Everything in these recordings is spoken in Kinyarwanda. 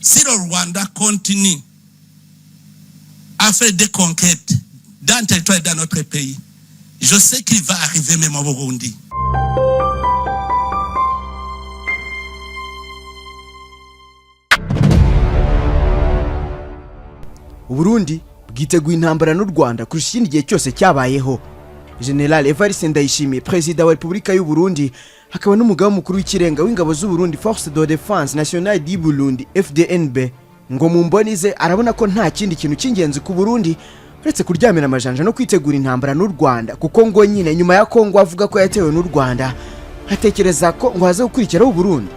Si le Rwanda continue à faire des conquêtes dans le territoire et dans notre pays, je sais qu'il va arriver même au Burundi. Uburundi bwiteguye intambara n'u Rwanda kurusha ikindi gihe cyose cyabayeho. General Evariste Ndayishimiye, Perezida wa Repubulika y'u Burundi akaba n'umugaba mukuru w'ikirenga w'ingabo z'u Burundi, Force de Défense Nationale du Burundi, FDNB, ngo mu mboni ze arabona ko nta kindi kintu cy'ingenzi ku Burundi uretse kuryamira amajanja no kwitegura intambara n'u Rwanda, kuko ngo nyine nyuma ya Kongo avuga ko yatewe n'u Rwanda, atekereza ko ngo haze gukurikiraho Burundi.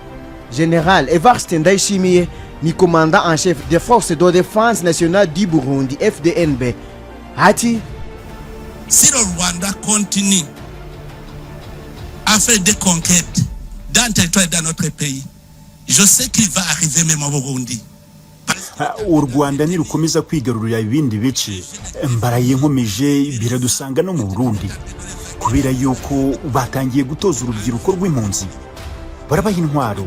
General Evariste Ndayishimiye ni commandant en chef des forces de défense nationale du Burundi, FDNB. Ati: Si le Rwanda continue à faire des conquêtes dans le territoire et dans notre pays, je sais qu'il va arriver même au Burundi. U Rwanda nirukomeza kwigarurira ibindi bice, mbaraye nkomeje, biradusanga no mu Burundi, kubera yuko batangiye gutoza urubyiruko rw'impunzi, barabaha intwaro,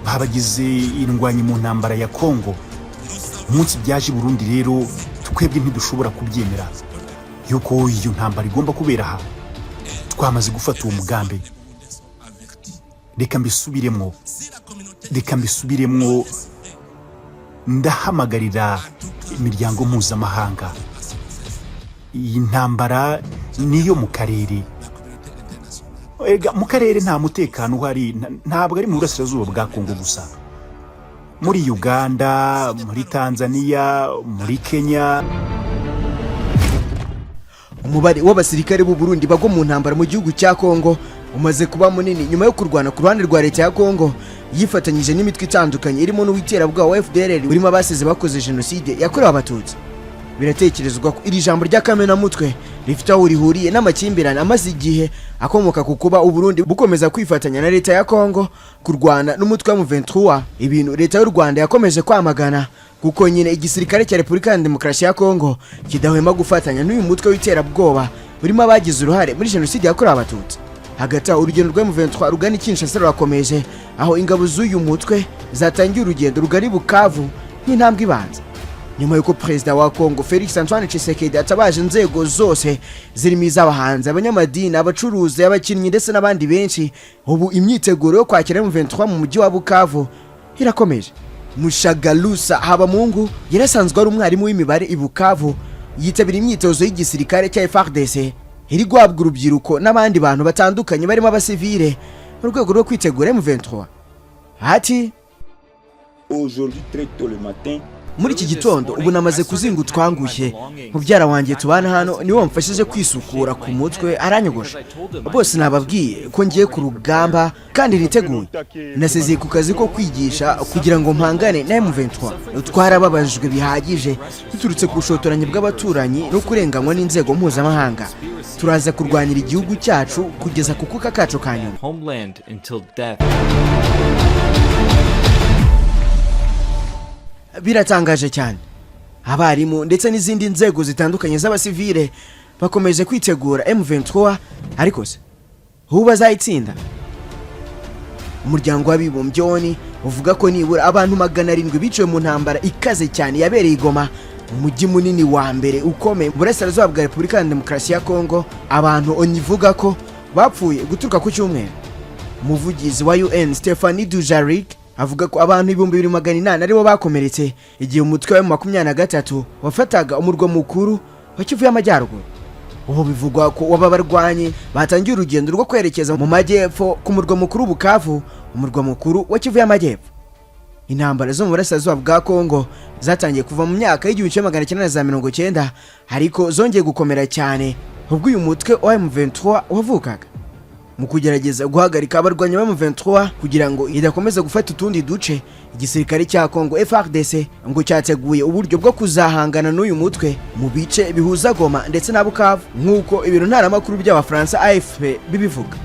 babagize indwanyi mu ntambara ya Kongo. Umunsi byaje i Burundi rero, twebwe ntidushobora kubyemera yuko iyo ntambara igomba kubera aha. Twamaze gufata uwo mugambi. Reka mbisubiremo, reka mbisubiremo: ndahamagarira imiryango mpuzamahanga, iyi ntambara niyo mu karere. Ega mu karere nta mutekano uhari. Ntabwo ari mu burasirazuba bwa Kongo gusa, muri Uganda, muri Tanzania, muri Kenya. Umubare w'abasirikare b'u Burundi bagwa mu ntambara mu gihugu cya Kongo umaze kuba munini nyuma yo kurwana ku ruhande rwa leta ya Kongo yifatanyije n'imitwe itandukanye irimo n'uw'iterabwoba wa FDLR, urimo abasize bakoze jenoside yakorewe Abatutsi. Biratekerezwa ko iri jambo ry'akamenamutwe rifite aho rihuriye n'amakimbirane amaze igihe akomoka ku kuba Uburundi bukomeza kwifatanya na leta ya Kongo kurwana n'umutwe wa M23, ibintu leta y'u Rwanda yakomeje kwamagana, kuko nyine igisirikare cya Repubulika ya Demokarasi ya Kongo kidahwema gufatanya n'uyu mutwe w'iterabwoba urimo abagize uruhare muri jenoside yakorewe Abatutsi. Hagati aho, urugendo rwa M23 rugana i Kinshasa rurakomeje, aho ingabo z'uyu mutwe zatangiye urugendo rugari Bukavu nk'intambwe ibanza, nyuma y'uko Perezida wa Kongo Felix Antoine Tshisekedi atabaje inzego zose zirimo iz'abahanzi, abanyamadini, abacuruzi, abakinnyi ndetse n'abandi benshi. Ubu imyiteguro yo kwakira M23 mu mujyi wa Bukavu irakomeje. Mushagalusa Habamungu yarasanzwe ari umwarimu w'imibare i Bukavu, yitabira imyitozo y'igisirikare cya FARDC iri guhabwa urubyiruko n'abandi bantu batandukanye barimo abasivile mu rwego rwo kwitegura M23. Ati: Aujourd'hui, très tôt le matin, Muri iki gitondo ubu namaze kuzinga utwangushye. Mubyara wanjye tubana hano niwe wamfashije kwisukura ku mutwe, aranyogosha. Bose nababwiye ko ngiye ku rugamba kandi niteguye. Nasezeye ku kazi ko kwigisha kugira ngo mpangane na M23. Twarababajwe bihagije biturutse ku bushotoranyi bw'abaturanyi no kurenganywa n'inzego mpuzamahanga. Turaza kurwanira igihugu cyacu kugeza ku kuka kacu ka nyuma. Homeland until death. Biratangaje cyane, abarimu ndetse n'izindi nzego zitandukanye z'abasivile bakomeje kwitegura M23. Ariko se ubu bazayitsinda? Umuryango w'Abibumbye ONU uvuga ko nibura abantu 700 biciwe mu ntambara ikaze cyane yabereye i Goma, umujyi munini wa mbere ukomeye mu burasirazuba bwa Repubulika ya Demokarasi ya Kongo. Abantu ONU ivuga ko bapfuye guturuka ku cyumweru. Umuvugizi wa UN Stephane Dujarric avuga ko abantu 2800 aribo bakomeretse igihe umutwe wa 23 wafataga umurwa mukuru wa Kivu y'Amajyaruguru. Ubu bivugwa ko waba barwanyi batangiye urugendo rwo kwerekeza mu majyepfo ku murwa mukuru Bukavu, umurwa mukuru wa Kivu y'Amajyepfo. Intambara zo mu burasirazuba bwa Kongo zatangiye kuva mu myaka y'1990, ariko zongeye gukomera cyane ubwo uyu mutwe wa M23 wavukaga. Mu kugerageza guhagarika abarwanyi ba M23 kugira ngo idakomeza gufata utundi duce, igisirikare cya Kongo FARDC ngo cyateguye uburyo bwo kuzahangana n'uyu mutwe mu bice bihuza Goma ndetse na Bukavu, nk'uko ibiro ntaramakuru by'Abafaransa AFP bibivuga.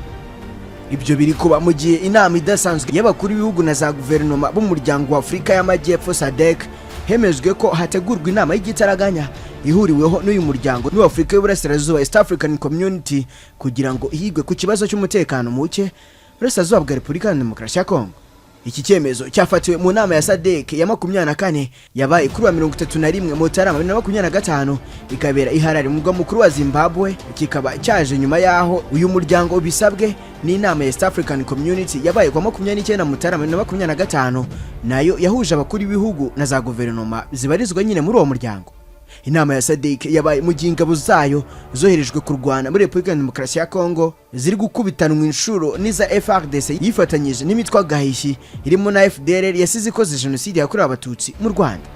Ibyo biri kuba mu gihe inama idasanzwe y'abakuru b'ibihugu na za guverinoma b'umuryango wa Afurika y'Amajyepfo SADC hemejwe ko hategurwa inama y'igitaraganya ihuriweho n'uyu muryango n'uw'Afurika y'Uburasirazuba, East African Community, kugira ngo higwe ku kibazo cy'umutekano muke burasirazuba bwa Repubulika ya Demokarasi ya Kongo. Iki cyemezo cyafatiwe mu nama ya SADC ya 24 yabaye kuri wa 31 Mutarama 2025, ikabera i Harare, murwa mukuru wa Zimbabwe. Kikaba cyaje nyuma y'aho uyu muryango ubisabwe n'inama ya East African Community yabaye kwa 29 Mutarama 2025, nayo yahuje abakuru b'ibihugu na za guverinoma zibarizwa nyine muri uwo muryango. Inama ya SADC yabaye mu gihe ingabo zayo zoherejwe kurwana muri Repubulika ya Demokarasi ya Kongo ziri gukubitanwa inshuro n'iza FARDC yifatanyije n'imitwe gahishyi irimo na FDLR yasize ikoze jenoside yakorewe Abatutsi mu Rwanda.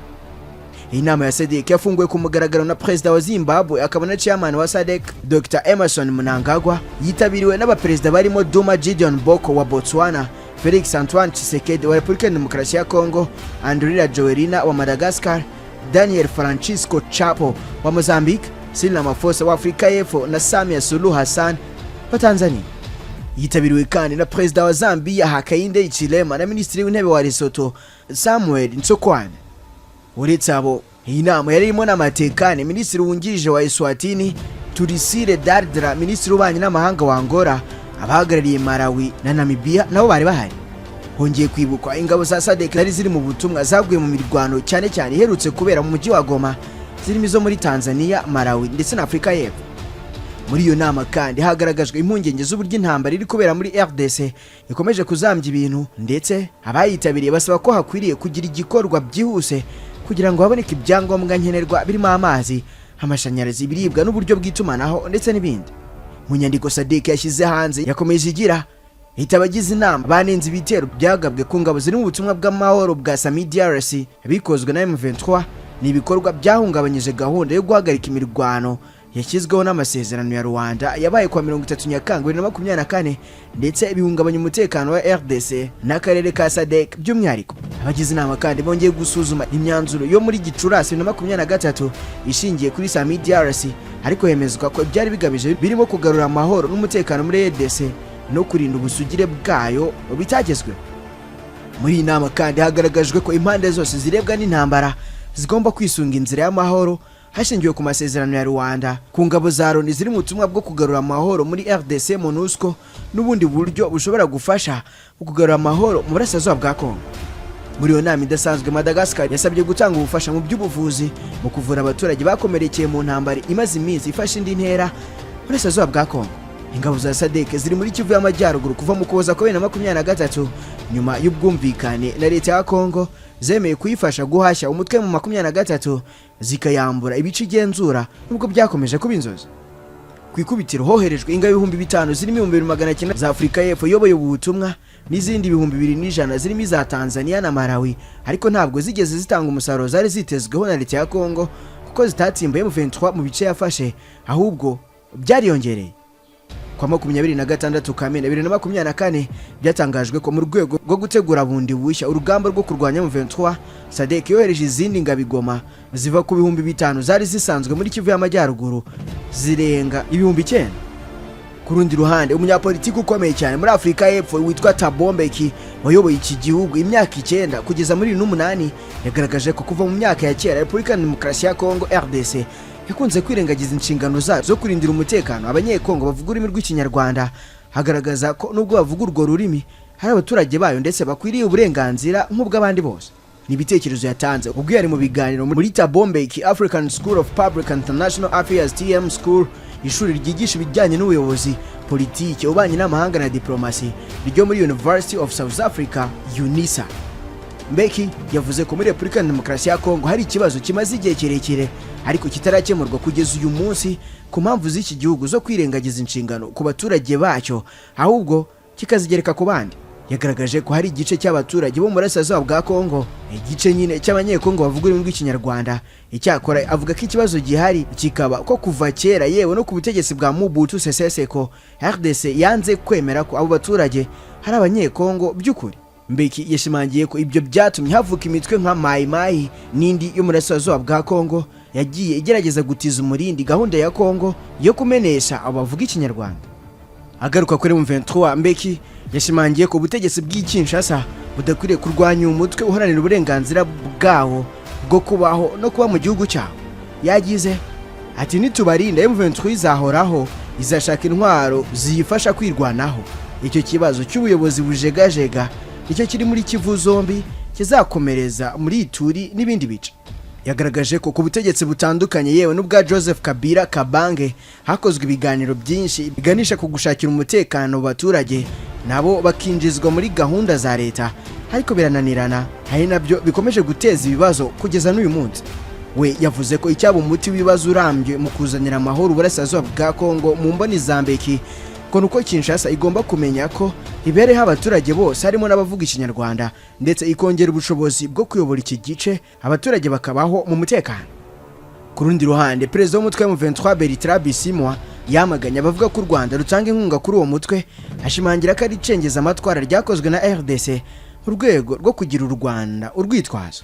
Iyi nama ya SADC yafunguwe ku mugaragaro na Perezida wa Zimbabwe akaba na chairman wa SADC, Dr Emmerson Mnangagwa. Yitabiriwe n'abaperezida barimo Duma Gideon Boko wa Botswana, Felix Antoine Tshisekedi wa Repubulika ya Demokarasi ya Kongo, Andry Rajoelina wa Madagascar, Daniel Francisco Chapo wa Mozambique, Cyril Ramaphosa wa Afurika y'Epfo na Samia Suluhu Hassan wa Tanzania. Yitabiriwe kandi na Perezida wa Zambia Hakainde Hichilema na Minisitiri w'Intebe wa Lesotho Samuel Ntsokoane. Uretse abo, iyi nama yari irimo n'Amatekane, Minisitiri wungirije wa Eswatini, Thulisile Dladla, Minisitiri w'Ububanyi n'Amahanga wa Angola. Abahagarariye Malawi na Namibia nabo bari bahari. Hongeye kwibukwa ingabo za SADC zari ziri mu butumwa zaguye mu mirwano, cyane cyane iherutse kubera mu mujyi wa Goma, zirimo izo muri Tanzania, Malawi ndetse na Afurika y'Epfo. Muri iyo nama kandi hagaragajwe impungenge z'uburyo intambara iri kubera muri RDC ikomeje kuzambya ibintu, ndetse abayitabiriye basaba ko hakwiriye kugira igikorwa byihuse kugira ngo haboneke ibyangombwa nkenerwa birimo amazi, amashanyarazi, ibiribwa n'uburyo bw'itumanaho ndetse n'ibindi. Mu nyandiko SADC yashyize hanze yakomeje igira iti: "Abagize inama banenze ibitero byagabwe ku ngabo ziri mu butumwa bw'amahoro bwa SAMIDRC bikozwe na M23. Ni ibikorwa byahungabanyije gahunda yo guhagarika imirwano yashyizweho n'amasezerano ya Luanda yabaye kuwa 30 Nyakanga 2024, ndetse bihungabanya umutekano wa RDC n'akarere ka SADC by'umwihariko." Abagize inama kandi bongeye gusuzuma imyanzuro yo muri Gicurasi 2023 ishingiye kuri SAMIDRC, ariko hemezwa ko ibyari bigamije birimo kugarura amahoro n'umutekano muri RDC no kurinda ubusugire bwayo bitagezweho. Muri iyi nama kandi hagaragajwe ko impande zose zirebwa n'intambara zigomba kwisunga inzira y'amahoro hashingiwe ku masezerano ya Luanda, ku ngabo za Loni ziri mu butumwa bwo kugarura amahoro muri RDC, MONUSCO, n'ubundi buryo bushobora gufasha mu kugarura amahoro mu burasirazuba bwa Kongo. Muri iyo nama idasanzwe, Madagascar yasabye gutanga ubufasha mu by'ubuvuzi mu kuvura abaturage bakomerekeye mu ntambara imaze iminsi ifashe indi ntera mu burasirazuba bwa Kongo. Ingabo za SADC ziri muri Kivu y'Amajyaruguru kuva mu Kuboza kwa 2023, nyuma y'ubwumvikane na leta ya Kongo zemeye kuyifasha guhashya umutwe M 23, zikayambura ibice igenzura, nubwo byakomeje kuba inzozi. Ku ikubitiro hoherejwe ingabo 5000, zirimo 2900 za Afurika y'Epfo iyoboye ubu butumwa n'izindi 2100 zirimo iza Tanzania na Malawi, ariko ntabwo zigeze zitanga umusaruro zari zitezweho na leta ya Kongo, kuko zitatsimbuye M23 mu bice yafashe, ahubwo byariyongereye. Kwa 26 Kamena 2024 byatangajwe ko mu rwego rwo gutegura bundi bushya urugamba rwo kurwanya M23, SADC yohereje izindi ngabo i Goma, ziva ku 5000 zari zisanzwe muri Kivu y'Amajyaruguru zirenga 9000. Ku rundi ruhande, umunyapolitiki ukomeye cyane muri Afurika y'Epfo witwa Thabo Mbeki, wayoboye iki gihugu imyaka 9 kugeza muri 2008, yagaragaje ko kuva mu myaka ya kera Repubulika ya Demokarasi ya Kongo, RDC, yakunze kwirengagiza inshingano zayo zo kurindira umutekano Abanyekongo bavuga ururimi rw'Ikinyarwanda. Hagaragaza ko nubwo bavuga urwo rurimi hari abaturage bayo, ndetse bakwiriye uburenganzira nk'ubw'abandi bose. Ni ibitekerezo yatanze ubwo yari mu biganiro muri Thabo Mbeki African School of Public and International Affairs, TM School, ishuri ryigisha ibijyanye n'ubuyobozi, politiki, ububanyi n'amahanga na diplomasi ryo muri University of South Africa, UNISA. Mbeki yavuze ko muri Repubulika ya Demokarasi ya Kongo hari ikibazo kimaze igihe kirekire ariko kitarakemurwa kugeza uyu munsi ku mpamvu z'iki gihugu zo kwirengagiza inshingano ku baturage bacyo, ahubwo kikazigereka ku bandi. Yagaragaje ko hari igice cy'abaturage bo mu burasirazuba bwa Kongo, igice nyine cy'Abanyekongo bavuga ururimi rw'Ikinyarwanda. Icyakora avuga ko ikibazo gihari kikaba ko kuva kera, yewe no ku butegetsi bwa Mobutu Sese Seko, RDC yanze kwemera ko abo baturage hari Abanyekongo by'ukuri. Mbeki yashimangiye ko ibyo byatumye havuka imitwe nka Mayi Mayi n'indi yo mu burasirazuba bwa Kongo yagiye igerageza gutiza umurindi gahunda ya Kongo yo kumenesha abo bavuga Ikinyarwanda. Agaruka kuri M23, Mbeki yashimangiye ko ubutegetsi bw'i Kinshasa budakwiriye kurwanya umutwe uharanira uburenganzira bwawo bwo kubaho no kuba mu gihugu cyawo. Yagize ati: "Nitubarinda, M23 izahoraho, izashaka intwaro ziyifasha kwirwanaho. Icyo kibazo cy'ubuyobozi bujegajega nicyo kiri muri Kivu zombi, kizakomereza muri Ituri n'ibindi bice. Yagaragaje ko ku butegetsi butandukanye, yewe n'ubwa Joseph Kabila Kabange, hakozwe ibiganiro byinshi biganisha ku gushakira umutekano mu baturage, nabo bakinjizwa muri gahunda za leta, ariko birananirana, hari nabyo bikomeje guteza ibibazo kugeza n'uyu munsi. We yavuze ko icyaba umuti w'ibibazo urambye mu kuzanira amahoro uburasirazuba bwa Kongo mu mboni za Mbeki ngo ni uko Kinshasa igomba kumenya ko ibereho abaturage bose, harimo n'abavuga Ikinyarwanda, ndetse ikongera ubushobozi bwo kuyobora iki gice, abaturage bakabaho mu mutekano. Ku rundi ruhande, perezida w'umutwe wa M23, Bertrand Bisimwa, yamaganye abavuga ko u Rwanda rutanga inkunga kuri uwo mutwe, ashimangira ko ari icengezamatwara ryakozwe na RDC mu rwego rwo kugira u Rwanda urwitwazo.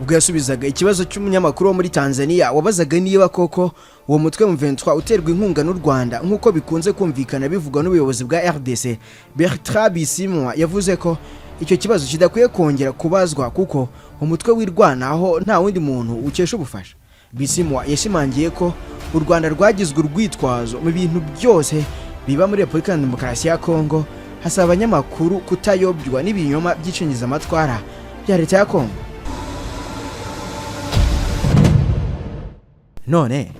Ubwo yasubizaga ikibazo cy'umunyamakuru wo muri Tanzania wabazaga niba koko uwo mutwe M23 uterwa inkunga n'u Rwanda nk'uko bikunze kumvikana bivugwa n'ubuyobozi bwa RDC, Bertrand Bisimwa yavuze ko icyo kibazo kidakwiye kongera kubazwa, kuko umutwe wirwanaho nta wundi muntu ukesha ubufasha. Bisimwa yashimangiye ko u Rwanda rwagizwe urwitwazo mu bintu byose biba muri Repubulika ya Demokarasi ya Kongo, hasaba abanyamakuru kutayobywa n'ibinyoma by'icengezamatwara bya leta ya Kongo. None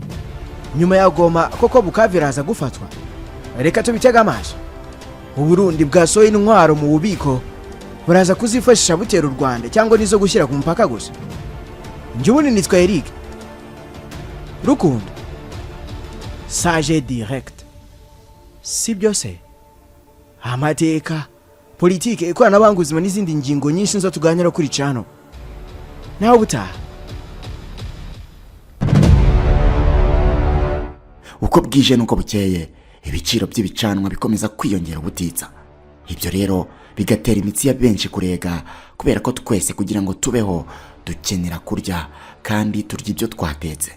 nyuma ya Goma koko Bukavu iraza gufatwa? Reka tubitege amaso. Uburundi bwasohoye intwaro mu bubiko, buraza kuzifashisha butera u Rwanda cyangwa nizo gushyira ku mupaka gusa? Njye ubundi nitwa Eric Rukundo Sage Direct. Si byose, amateka, politike, ikoranabuhanga, ubuzima n'izindi ngingo nyinshi nizo tuganira kuri channel. Nawe ubutaha. Uko bwije n'uko bukeye, ibiciro by'ibicanwa bikomeza kwiyongera ubutitsa. Ibyo rero bigatera imitsi ya benshi kurega, kubera ko twese kugira ngo tubeho dukenera kurya, kandi turya ibyo twatetse.